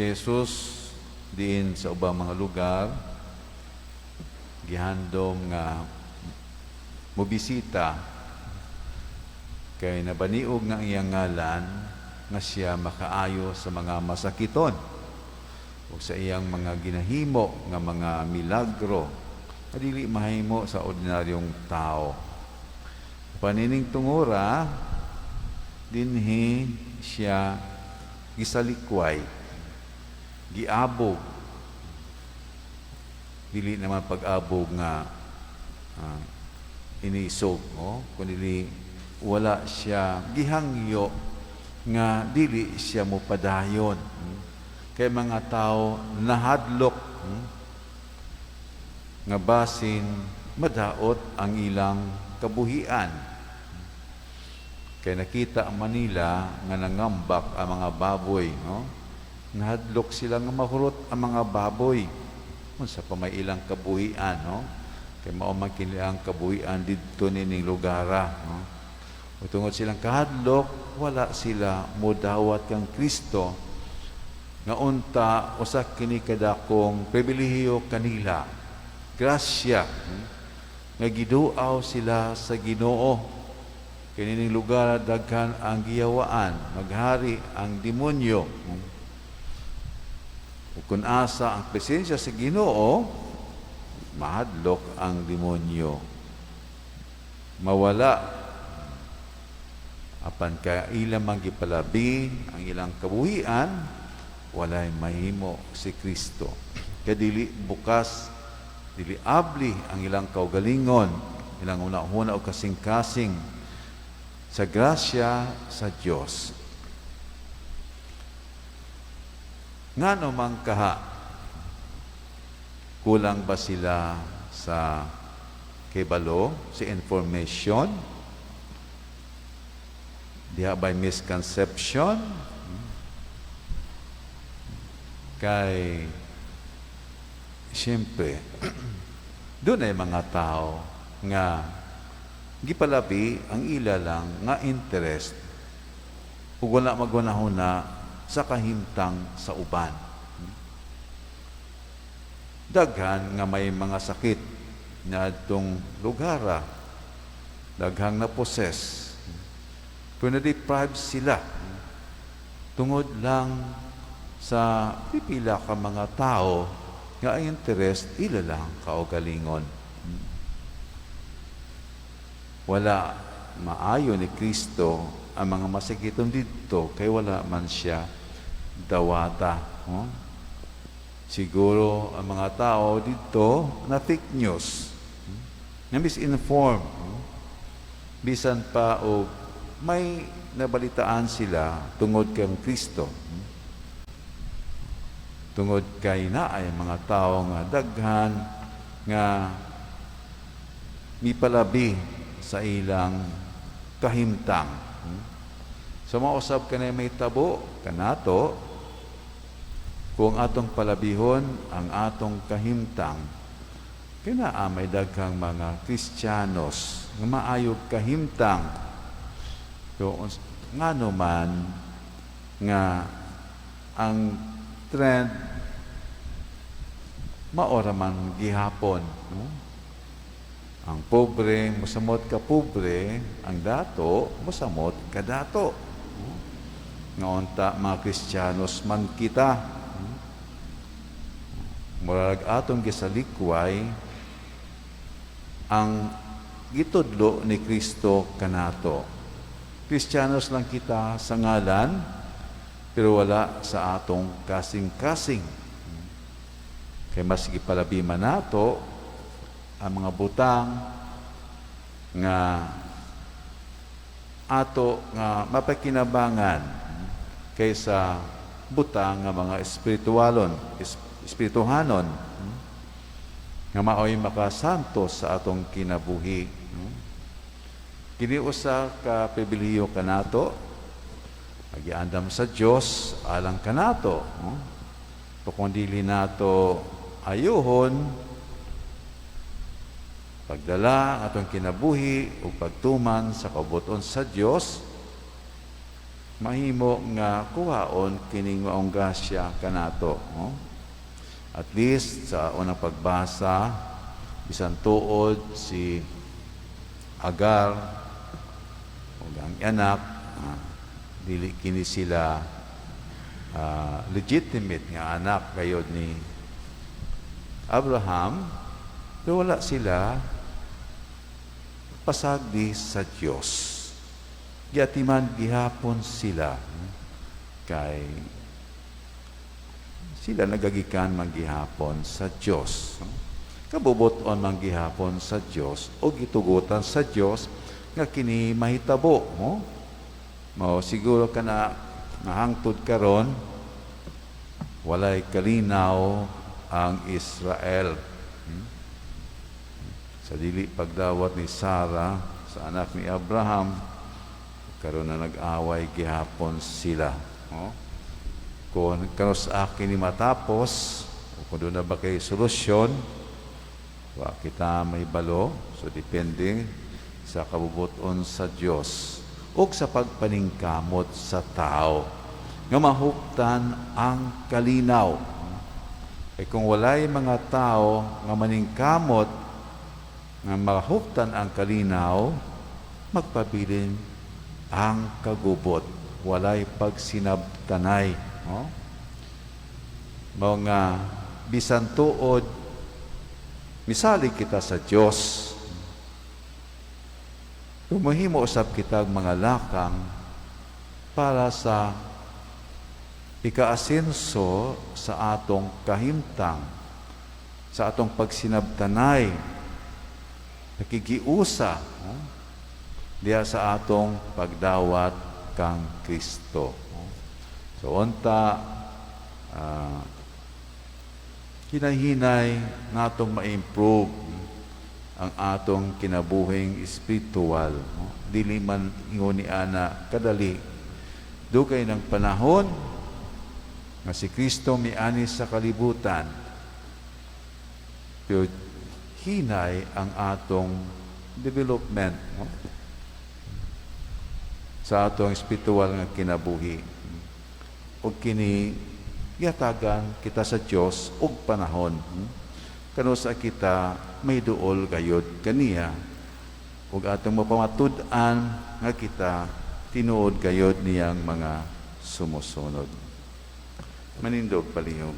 Si Jesus diin sa ubang mga lugar gihandom nga mobisita kay nabaniog nga iyang ngalan nga siya makaayo sa mga masakiton o sa iyang mga ginahimo nga mga milagro nga dili mahimo sa ordinaryong tao. Panining tungura dinhi siya gisalikway, giabog. Dili naman pag-abog nga inisog, no? Kundi wala siya gihangyo nga dili siya mopadayon. Kay mga tao nahadlok nga basin madaot ang ilang kabuhian. Kay nakita ang Manila nga nangambak ang mga baboy, no? Nahadlok sila nga mahurot ang mga baboy. Unsa pa may ilang kabuhian, no? Kay mao man kini ang kabuhian didto nining lugara, no? Ug tungod silang kahadlok, wala sila modawat kang Kristo nga unta usa kini kadakong pribilehiyo kanila. Grasya nga giduaw sila sa Ginoo. Kinining lugar daghan ang giyawaan, maghari ang demonyo. Ug kung asa ang presensya sa Ginoo, mahadlok ang demonyo. Mawala apan kay ilang man gipalabi ang ilang kabuhian, walay mahimo si Kristo. Kay dili bukas, dili abli ang ilang kaugalingon, ilang una-una o kasing-kasing sa grasya sa Dios. Ngano man kaha, kulang ba sila sa kibalo, sa information? Diha by misconception? Kay, siyempre, doon ay mga tao nga gipalabi ang ila lang nga interest ug wala maghunahuna sa kahimtang sa uban. Daghan nga may mga sakit na adtong lugara, daghang na possess, pero na-deprive sila tungod lang sa pipila ka mga tao nga ang interest ila lang kaugalingon. Wala maayo ni Kristo ang mga masakiton didto kay wala man siya dawata. No? Siguro ang mga tao didto na fake news, na misinform, bisan pa og may nabalitaan sila tungod kay Kristo. Tungod kay naay mga tao nga daghan nga mipalabi sa ilang kahimtang. So mausab kanay may tabo kanato kung atong palabihon ang atong kahimtang, kinaa may daghang mga Kristiyanos nga maayog kahimtang. So, ngano man nga ang trend maora man gihapon, no? Ang pobre mosamot ka pobre, ang dato mosamot ka dato. No? Nga unta mga Kristiyanos man kita. No? Murag atong gisalikway ang gitudlo ni Kristo kanato. Kristiyanos lang kita sa ngalan, pero wala sa atong kasing-kasing. Kay mas gipalabi man nato ang mga butang nga ato nga mapakinabangan kaysa butang nga mga espiritualon, espirituhanon nga maoy makasantos sa atong kinabuhi. Kini usa ka pribilehiyo kanato, agiandam sa Dios alang kanato, no? Kung dili nato ayuhon pagdala ang atong kinabuhi ug pagtuman sa kabubut-on sa Dios, Mahimo nga kuhaon kining maong grasya kanato, no? At least sa unang pagbasa, bisan tuod si Agar ug ang anak, dili kini sila legitimate nga anak gayod ni Abraham, pero wala sila pasagdi sa Dios. Giatiman gihapon sila kay sila nagagikan man gihapon sa Dios. Kabubut-on man gihapon sa Dios o gitugutan sa Dios nga kini mahitabo, no? Mao siguro kana nga hangtod karon walay kalinaw ang Israel. Sa dili pagdawat ni Sarah sa anak ni Abraham, karon na nag-away gihapon sila. No? Kung kanus kini matapos, o kung duna ba kay solusyon, wa kita mahibalo. So depende sa kabubuton sa Dios o sa pagpaningkamot sa tao nga mahuptan ang kalinaw. Eh kung walay mga tao nga maningkamot nga mahuptan ang kalinaw, magpabilin ang kagubot, walay pagsinabtanay. No? Mga bisan tuod, misalig kita sa Dios. Mahimo usab kita mga lakang para sa ikaasenso sa atong kahimtang, sa atong pagsinabtanay, nakikiusa, no? Diya sa atong pagdawat kang Kristo. So unta hinahinay natong ma-improve ang atong kinabuhing espiritual. No? Dili man ingon ni ana kadali. Dugay ng panahon nga si Kristo miani sa kalibutan. Pero hinay ang atong development, no? Sa atong espiritual nga kinabuhi. O kini gihatagan kita sa Dios og panahon. Kanus-a kita may duol gayod kaniya ug atong mapamatud-an nga kita tinuod gayod niyang mga sumusunod. Manindog palihog.